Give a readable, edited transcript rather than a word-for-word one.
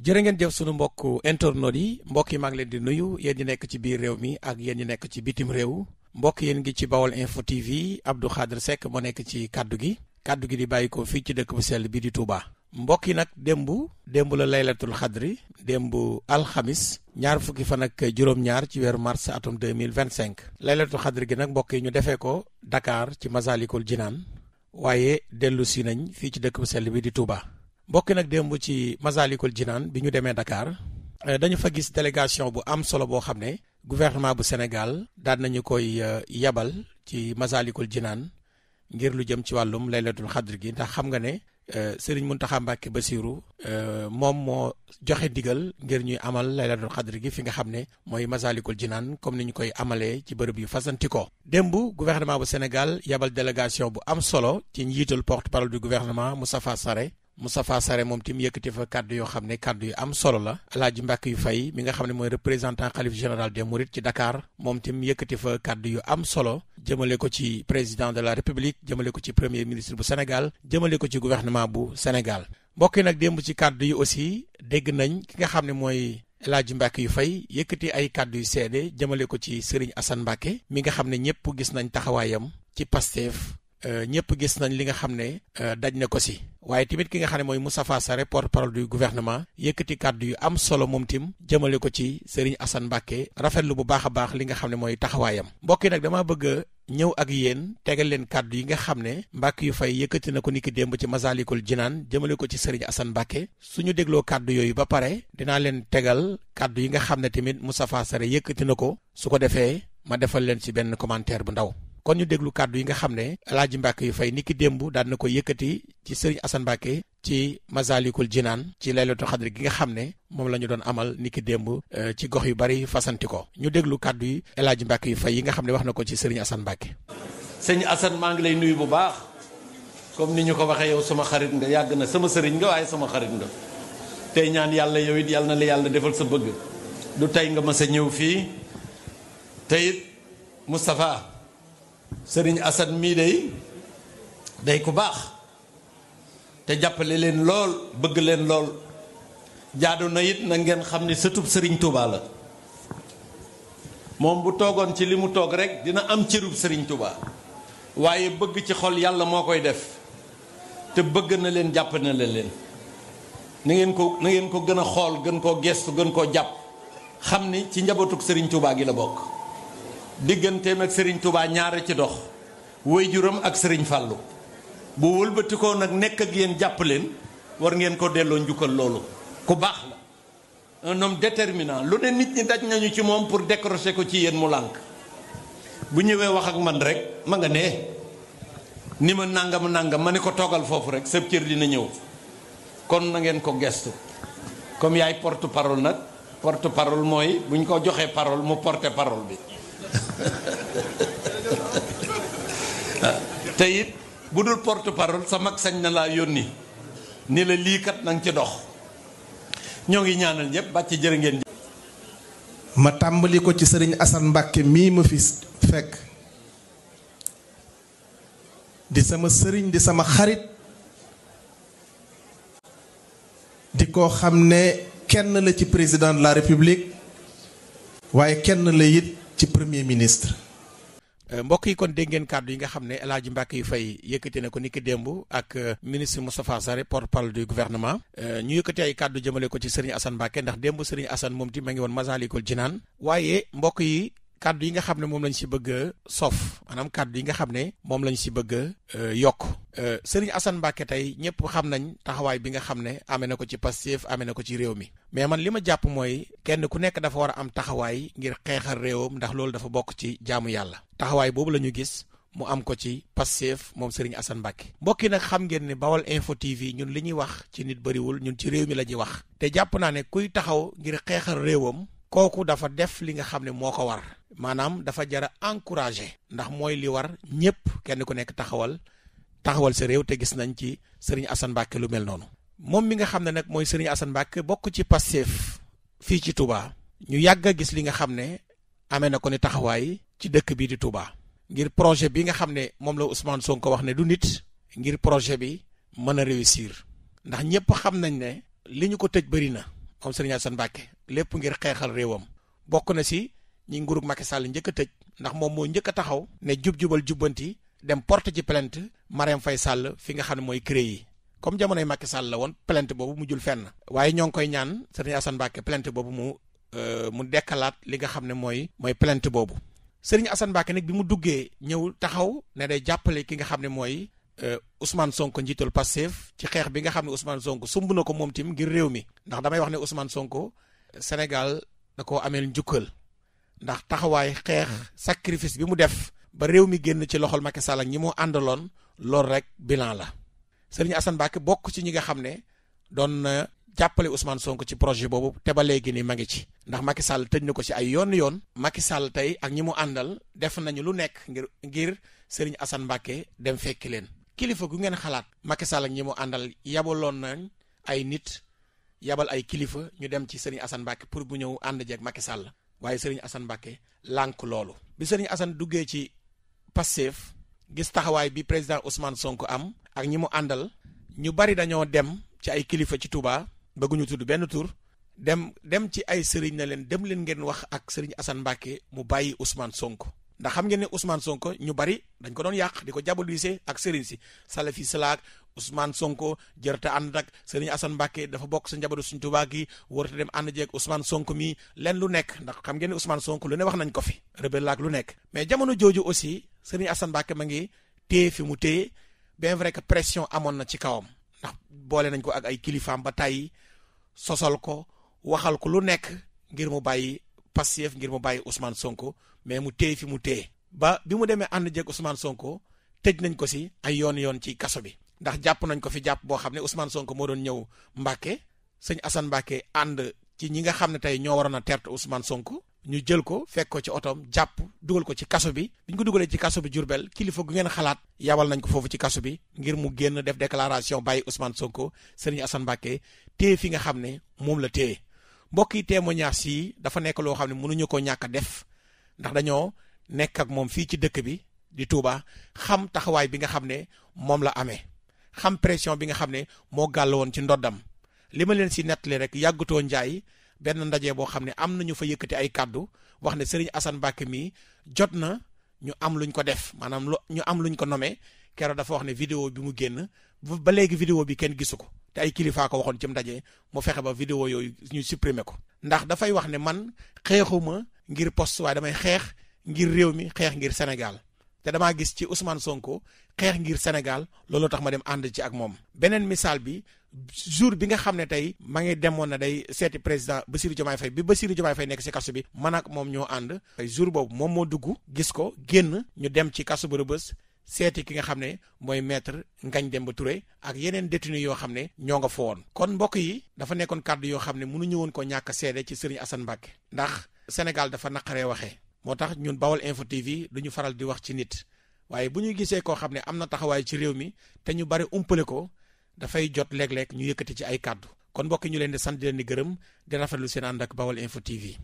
jërë ngeen jëf sunu mbokk internautes yi mbokk yi maa ngi leen di nuyu yéen ñi nekk ci biir réew mi ak yéen ñi nekk ci bitim réew mbokk yéen ngi ci Bawol Info TV Abdou Khadre Seck moo nekk ci kaddu gi di bàyyi ko fii ci dëkk bu sell bi di Touba. mbokk yi nag démb la laylatul xadri démb alxamis ñaar fukki fan ak juróom-ñaar ci weeru mars atum 2025 laylatul xadri gi nag mbokk yi ñu defee ko Dakar ci Masalikul Jinaan waaye dellu si nañ fii ci dëkk bu sell bi di Touba. mbokki nag démb ci Masalikul Jinaan bi ñu demee Dakar dañu fa gis délégation bu am solo boo xam ne gouvernement bu Sénégal daan nañu koy yabal ci Masalikul Jinaan ngir lu jëm ci wàllum laylatul xadr gi ndax xam nga ne Serigne Mountakha Mbacké Bassirou moom moo joxe ndigal ngir ñuy amal laylatul xadr gi fi nga xam ne mooy Masalikul Jinaan comme ni ñu koy amalee ci bërëb yu fasantikoo démb gouvernement bu Sénégal yabal délégation bu am solo ci njiital porte-parole du gouvernement Moustapha Sarré moom tim yëkkati fa kàddu yoo xam ne kàddu yu am solo la Alaaji Mbàkke yu fay mi nga xam ne mooy représentant xalif général des Mourides ci Dakar moom tim yëkkati fa kàddu yu am solo jëmale ko ci président de la République jëmale ko ci premier ministre bu Sénégal jëmale ko ci gouvernement bu Sénégal mbokk yi nag démb ci kàddu yi aussi dégg nañ ki nga xam ne mooy Alaaji Mbàkke yu fay yëkkati ay kàddu yu seede jëmale ko ci Serigne Assane Mbàkke mi nga xam ne ñëpp gis nañ taxawaayam ci Pastef ñëpp gis nañ li nga xam ne daj na ko si waaye tamit ki nga xam ne mooy Moustapha Sarré porte-parole du gouvernement yëkkati kàddu yu am solo moom tim jëmale ko ci Serigne Assane Mbàkke rafetlu bu baax a baax li nga xam ne mooy taxawaayam mbokk yi nag dama bëgg a ñëw ak yéen tegal leen kàddu yi nga xam ne Mbàkke yu fay yëkkati na ko niki démb ci Masalikul Jinaan jëmale ko ci Serigne Assane Mbàkke suñu dégloo kàddu yooyu ba pare dinaa leen tegal kàddu yi nga xam ne tamit Moustapha Sarré yëkkati na ko su ko defee ma defal leen ci benn commentaire bu ndaw kon ñu déglu kàddu yi nga xam ne Alaaji Mbàkke yu fay niki démb daan na ko yëkkati ci Serigne Assane Mbàkke ci Masalikul Jinaan ci laylatul xadri gi nga xam ne moom la ñu doon amal niki démb ci gox yu bari fasanti ko ñu déglu kàddu yi Alaaji Mbàkke yu fay yi nga xam ne wax na ko ci Serigne Assane Mbàkke. sëñ Assane maa ngi lay nuyu bu baax comme ni ñu ko waxee yow sama xarit nga yàgg na sama sëriñ nga waaye sama xarit nga tey ñaan yàlla yow it yàlla na la yàlla defal sa bëgg du tey nga mas a ñëw fii te it Moustapha Sëriñ Assane mii day ku baax te jàppale leen lool bëgg leen lool jaadu na it na ngeen xam ne sëtub Sëriñ Touba la moom bu toogoon ci li mu toog rek dina am cërub Sëriñ Touba waaye bëgg ci xol yàlla moo koy def te bëgg na leen jàpp na leen na ngeen ko gën a xool gën koo gestu gën koo jàpp xam ni ci njabootug Sëriñ Touba gi la bokk digganteem ak Serigne Touba ñaare ci dox waajuram ak Serigne Fallou bu wëlbatikoo nag nekk ak yéen jàpp leen war ngeen ko delloo njukkal loolu ku baax la un homme déterminant lu ne nit ñi daj nañu ci moom pour décrocher ko ci yéen mu lànk bu ñëwee wax ak man rek ma nga ne ni ma nangam ma ne ko toogal foofu rek sëb cër dina ñëw kon na ngeen ko gestu comme yaay porte parole nag porte parole mooy bu ñu ko joxee parole mu porte parole bi te it bu dul porte parole sa mag sañ na laa yónni ni la lii kat nang ci dox ñoo ngi ñaanal ñëpp bàcc jërë ngeen. ma tàmbali ko ci Serigne Assane Mbàkke mii ma fi fekk di sama sëriñ di sama xarit di ko xam ne kenn la ci président de la République waaye kenn la it ci premier ministre. mbokk yi kon dégg ngeen kàddu yi nga xam ne El Hadj Mbàkke yu fay yëkkati na ko niki démb ak ministre Moustapha Sarré porte-parole du gouvernement ñu yëkkati ay kàddu jëmale ko ci Serigne Assane Mbàkke ndax démb Serigne Assane moom ti ma ngi woon Masalikul Jinaan waaye mbokk yi kàddu yi nga xam ne moom lañ si bëgg a sof maanaam kàddu yi nga xam ne moom lañ si bëgg a yokk Serigne Assane Mbàkke tey ñëpp xam nañ taxawaay bi nga xam ne amee na ko ci Pastef amee na ko ci réew mi mais man li ma jàpp mooy kenn ku nekk dafa war a am taxawaay ngir xeexal réewam ndax loolu dafa bokk ci jaamu yàlla taxawaay boobu la ñu gis mu am ko ci Pastef moom Serigne Assane Mbàkke mbokki nag xam ngeen ne Bawol Info TV ñun li ñuy wax ci nit bëriwul ñun ci réew mi la ñuy wax te jàpp naa ne kuy taxaw ngir xeexal réewam kooku dafa def li nga xam ne moo ko war maanaam dafa jara encouragé ndax mooy li war ñëpp kenn ku nekk taxawal sa réew te gis nañ ci Serigne Assane Mbàkke lu mel noonu moom mi nga xam ne nag mooy Serigne Assane Mbàkke bokk ci Pastef fii ci Touba ñu yàgg a gis li nga xam ne amee na ko ni taxawaay ci dëkk bii di Touba ngir projet bi nga xam ne moom la Ousmane Sonko wax ne du nit ngir projet bi mën a réussir ndax ñëpp xam nañ ne li ñu ko tëj bëri na moom Serigne Assane Mbacké lépp ngir xeexal réewam bokk na si ñi nguurug Macky Sall njëkk a tëj ndax moom moo njëkk a taxaw ne jub-jubal jubbanti dem porte ci plainte Marème Faye Sall fi nga xam ne mooy CREI yi comme jamonoy Macky Sall la woon plainte boobu mu jul fenn waaye ñoo ngi koy ñaan Serigne Assane Mbacké plainte boobu mu dekkalaat li nga xam ne mooy plainte boobu Serigne Assane Mbacké nag bi mu duggee ñëw taxaw ne day jàppale ki nga xam ne mooy Ousmane Sonko njiital Pastef ci xeex bi nga xam ne Ousmane Sonko sumb na ko moom tim ngir réew mi ndax damay wax ne Ousmane Sonko Sénégal da koo ameel njukkal ndax taxawaay xeex sacrifice bi mu def ba réew mi génn ci loxol Macky Sall ak ñi mu àndaloon loolu rek bilan la Serigne Assane Mbacké bokk ci ñi nga xam ne doon na jàppale Ousmane Sonko ci projet boobu te ba léegi nii ma ngi ci ndax Macky Sall tëj na ko ci ay yoon Macky Sall tey ak ñi mu àndal def nañu lu nekk ngir Serigne Assane Mbacké dem fekki leen kilifa gu ngeen xalaat Macky Sall ak ñi mu àndal yabaloon nañ ay nit yabal ay kilifa ñu dem ci Serigne Assane Mbacké pour bu ñëw ànd jeeg Macky Sall waaye Serigne Assane Mbacké lànk loolu bi Serigne Assane duggee ci Pastef gis taxawaay bi président Ousmane Sonko am ak ñi mu àndal ñu bari dañoo dem ci ay kilifa ci Touba bëgguñu tudd benn tur dem ci ay sëriñ na leen dem leen ngeen wax ak Serigne Assane Mbacké mu bàyyi Ousmane Sonko ndax xam ngeen ne Ousmane Sonko ñu bari dañ ko doon yàq di ko diaboliser ak sëriñ si salafi salaak Ousmane Sonko jërte ànd ak Serigne Assane Mbacké dafa bokk sa njabootu suñ Touba gi warata dem ànd jeeg Ousmane Sonko mi leen lu nekk ndax xam ngeen ne Ousmane Sonko lu ne wax nañ ko fi rebelle laak lu nekk mais jamono jooju aussi Serigne Assane Mbacké ma ngi téye fi mu téye bien vrai que pression amoon na ci kawam ndax boole nañ ko ak ay kilifaam ba tàyyi sosal ko waxal ko lu nekk ngir mu bàyyi Pastef ngir mu bàyyi Ousmane Sonko mais mu téye fi mu téye ba bi mu demee ànd jeeg Ousmane Sonko tëj nañ ko si ay yoon ci kaso bi ndax jàpp nañ ko fi jàpp boo xam ne Ousmane Sonko moo doon ñëw Mbacké sëñ Assane Mbacké ànd ci ñi nga xam ne tey ñoo waroon a terte Ousmane Sonko ñu jël ko fekk ko ci otoom jàpp dugal ko ci kaso bi bi ñu ko dugalee ci kaso bi Diourbel kilifa gu ngeen xalaat yabal nañ ko foofu ci kaso bi ngir mu génn def déclaration bàyyi Ousmane Sonko Serigne Assane Mbacké téye fi nga xam ne moom la téye mbokk yi témoignage yi dafa nekk loo xam ne mënuñu ko ñàkk a def ndax dañoo nekk ak moom fii ci dëkk bi di Touba xam taxawaay bi nga xam ne moom la amee xam pression bi nga xam ne moo gàll woon ci ndoddam li ma leen si nettali rek yàggutoo njaay benn ndaje boo xam ne am nañu fa yëkkati ay kàddu wax ne Serigne Assane Mbacké mi jot na ñu am luñ ko def maanaam ñu am luñ ko nommé keroog dafa wax ne vidéo bi mu génn ba léegi vidéo bi kenn gisu ko te ay kilifaa ko waxoon ci ndaje mu fexe ba vidéo yooyu ñu supprimer ko ndax dafay wax ne man xeexuma ngir poste waaye damay xeex ngir réew mi xeex ngir Sénégal te damaa gis ci Ousmane Sonko xeex ngir Sénégal loolu tax ma dem ànd ci ak moom beneen misaal bi jour bi nga xam ne tey ma ngi demoon na day seeti président Bassirou Diomaye Faye bi Bassirou Diomaye Faye nekk ci kaso bi man ak moom ñoo ànd jour boobu moom moo dugg gis ko génn ñu dem ci kaso bu Rebeuss seeti ki nga xam ne mooy maître Ngagne Demba Touré ak yeneen détenu yoo xam ne ñoo nga fa woon kon mbokk yi dafa nekkoon kàddu yoo xam ne mënuñu woon ko ñàkk a seede ci Serigne Assane Mbacké ndax Sénégal dafa naqaree waxee moo tax ñun Bawol Info TV duñu faral di wax ci nit waaye bu ñu gisee koo xam ne am na taxawaay ci réew mi te ñu bari umpale ko dafay jot léeg-léeg ñu yëkkati ci ay kàddu kon mbokk ñu leen di sant di leen di gërëm di rafetlu seen ànd ak Bawol Info TV